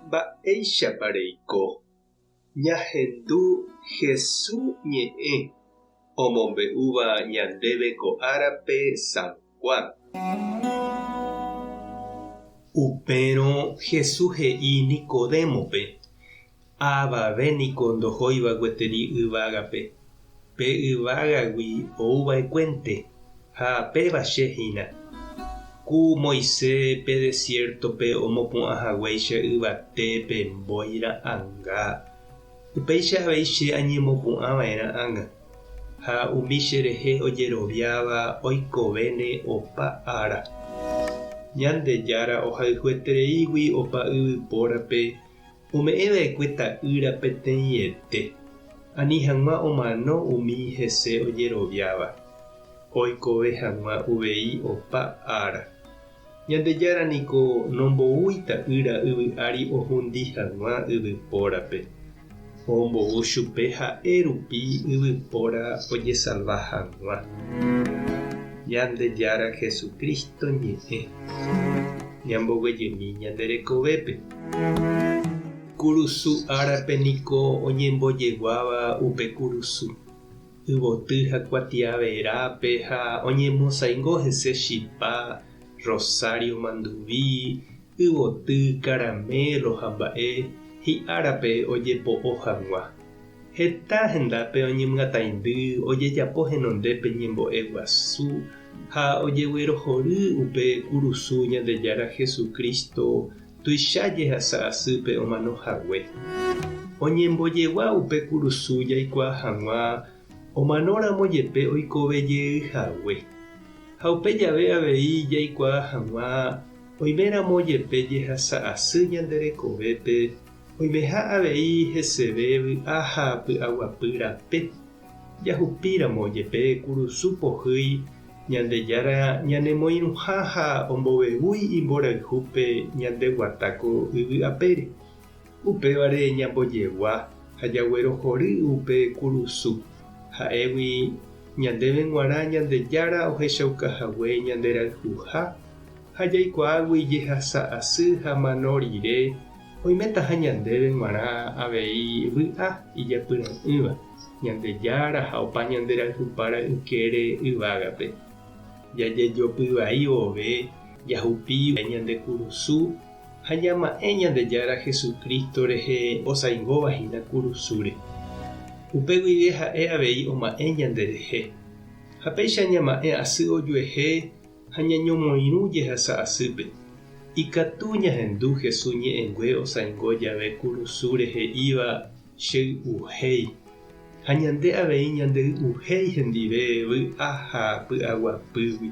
Mba'éichapa reiko? Ñahendu Hesu ñe'ẽ omombe'úva ñandéve ko árape San Juan. Upérõ Hesu he'i Nicodémope, Avave niko ndohóiva gueteri yvágape, pe yvágagui ouva'ekuénte, ha péva che hína. Ku Moisés pe desiértope omopu'ã haguéicha yvate pe mbói ra'ãnga, upéicha avei che añemopu'ã va'erã ág̃a, ha umi che rehe ojeroviáva oikovéne opa ára. Ñandejára ohayhuetereígui opa yvypórape Ome'ẽ va'ekue ta'ýra peteĩete, ani hag̃ua omano umi hese ojeroviáva, oikove hag̃ua uvei opa ára. Ñandejára niko nomboúi ta'ýra yvy ári ohundi hag̃ua yvypórape, ombou chupe ha'e rupi yvypóra ojesalva hag̃ua. Ñandejára Jesucristo ñe'ẽ. Ñamboguejymi ñande rekovépe. Kurusu árape niko oñembojeguáva upe kurusu, yvoty ha kuatia verápe ha oñemosaingo hese chipa, rosario manduvi, yvoty, caramelo ha mba'e hi'árape ojepo'o hag̃ua. Heta hendápe oñemyataindy ojejapo henondépe ñembo'e guasu ha ojeguerohory upe kurusu Ñandejára Jesucristo tuicha jehasa asýpe omano hague. Oñembojegua upe kurusu jaikuaa hag̃ua omanóramo jepe oikove jey hague. Ha upe jave avei jaikuaa hag̃ua oiméramo jepe jehasa asy ñande rekovépe Oimeha avei heseve vy'a ha py'aguapy rape, jahupíramo jepe kurusu pohýi Ñandejára ñanemoirũha ha ombovevúi imborayhúpe ñande guata ko yvy apére. Upévare ñambojegua ha jaguerohory upe kurusu, ha'égui ñandéve g̃uarã Ñandejára ohechaukahague ñanderayhuha ha jaikuaágui jehasa asy ha mano rire Oimétaha ñandéve g̃uarã avei vy'a ijapyra'ỹva, Ñandejára ha opa ñande rayhupára ykére yvágape. Jajejopy vai vove jahupi ñande kurusu ha ñama'ẽ Ñandejára Jesucristo rehe osaingóva hína kurusúre. Upe guive ha'e avei oma'ẽ ñanderehe. Ha péicha ñama'ẽ asy ojuehe ha ñañomoirũ jehasa asýpe. Ikatu ñahendu Jesús ñe'ẽngue osaingo jave kurusúre he'íva Chey'uhéi. Ha ñande avei ñandey'uhéi hendive vy'a ha py'aguapýgui.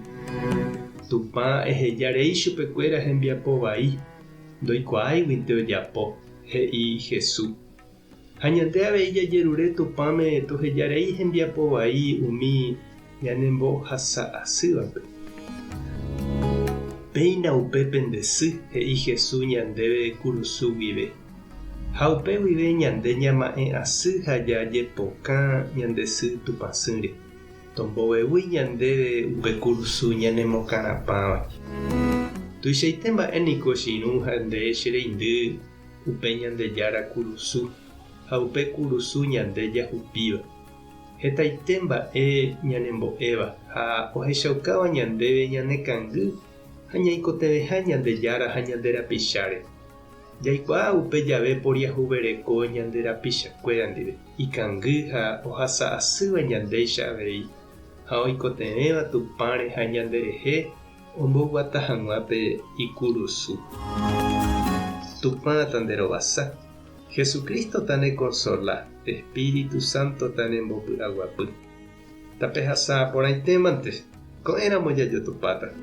Tupã eheja rei chupekuéra hembiapo vai, ndoikuaáiguinte ojapo, he'i Jesús. Ha ñande avei jajerure Tupãme toheja rei hembiapo vai umi ñanembohasa asývape. Péina upe pende sy, he'i Jesús ñandéve kurusu guive. Ha upe guive ñande ñama'ẽ asy ha jajepokã ñande sy Tupãsýre. Tombovevúi ñandéve upe kurusu ñanemokarapãva. Tuichaite mba'e niko che irũ ha nde che reindy upe Ñandejára kurusu ha upe kurusu ñande jahupíva. Hetaite mba'e ñanembo'éva ha ohechaukáva ñandéve ñanekangy ha ñaikotevẽha Ñandejára ha ñande rapicháre. Jaikuaa upe jave poriahuvereko ñande rapichakuéra ndive, ikangy ha ohasa asýva ñandéicha avei, ha oikotevẽva Tupãre ha ñanderehe Omboguata hag̃ua pe ikurusu. Tupã tanderovasa, Jesucristo tanekonsola, Espíritu Santo tanembopy'aguapy. Tapehasa porãitémante, ko'ẽramo jajotopáta.